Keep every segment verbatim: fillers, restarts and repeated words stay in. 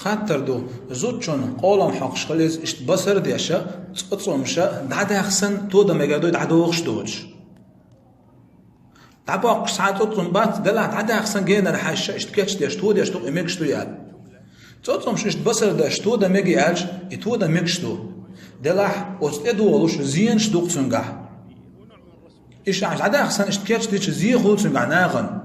Хаттар ду, зудчун къолам хьокхуш хилийца иштта басар а деш, цӀоцӀамаш дӀадаьхна санна тодан мегар дуй дӀадохуш доцуш? ДӀабоккхуш цхьа а цӀоцӀам бац, делахь дӀадаьхна санна генара хьаьжча, иштта кечдеш, тодеш ду-кх и мегаш ду аьлла. ЦӀоцӀамаш иштта басар деш тодан мегий аьлча, и тодан мегаш ду. Делахь оцу тӀедолуш зенаш ду-кх цуьнгахь. Иштта ахь дӀадаьхна санна иштта кечдича, зен хуьлу цуьнгахь нахана.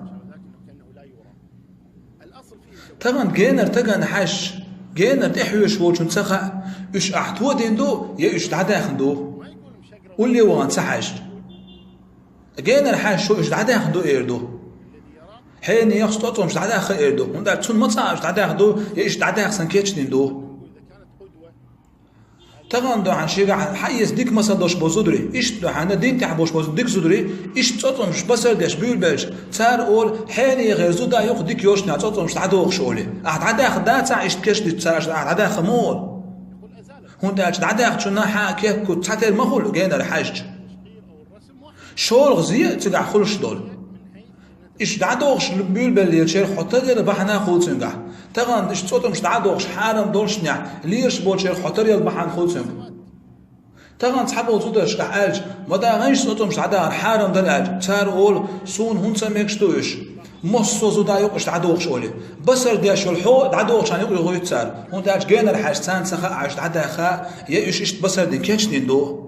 Тахана генара тагана хьаьжча, генара тӀехьоьжуш волчунна ца хаьа, уьш ахь тодина ду я уьш дӀадаьхна ду, улле вахана ца хьаьжча. Генара хьаьжча, уьш дӀадаьхна ду эр ду. Хьенехан цӀоцӀамаш дӀадаьхна эр ду, хӀунда аьлча цунна ма ца хаьа уьш дӀадаьхна ду я иштта дӀадаьхна санна кечдина ду. Тахана дуьхьал шегахь хьаэца дика масал долуш болу зударий, иштта дуьхьал дин тӀехь болуш болу дика зударий, иштта цӀоцӀамаш басар деш буьйлабелча, цара олу, хьенехера зуда ю-кх дика йолчунах цӀоцӀамаш дӀадохуш олий. Ахь дӀадаьхна дацахь иштта кечдича цара ахь дӀадаьхна ма олу. ХӀунда аьлча дӀадаьхначунна хьан а кехат куц цхьатерра ма хуьлу генара хьаьжча. ШолгӀа зен а цигахь хуьлуш долу. Иштта дӀадохуш буьйлабеллачеран хьо таръяла бахьана хуьлу цуьнгахь. Тахана иштта цӀоцӀамаш дӀа а дохуш хьарам доллушехь лелаш болчеран хьо таръяла бахьана хуьлу цуьнгахь. Тахана цхьаболу зударшкахь аьлча, ма дагахь иштта цӀоцӀамаш дӀадахар хьарам дара аьлча, цара олу, суна хӀунда ца мегаш ду уьш? Массо а зуда ю-кх уьш дӀадохуш олий. Басар деш йолу хьо дӀадохучарна юкъа юхуьйту цара, хӀунда аьлча генара хьаьжча царна ца хаьа уьш дӀадаьхна я уьш иштта басар дина кечдина ду.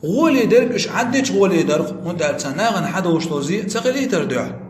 ГӀоле дерг уьш Ӏаддича гӀоле дара-кх, хӀунда аьлча царна нахана хьадолуш долу зен а ца хилийтар дуьхьа.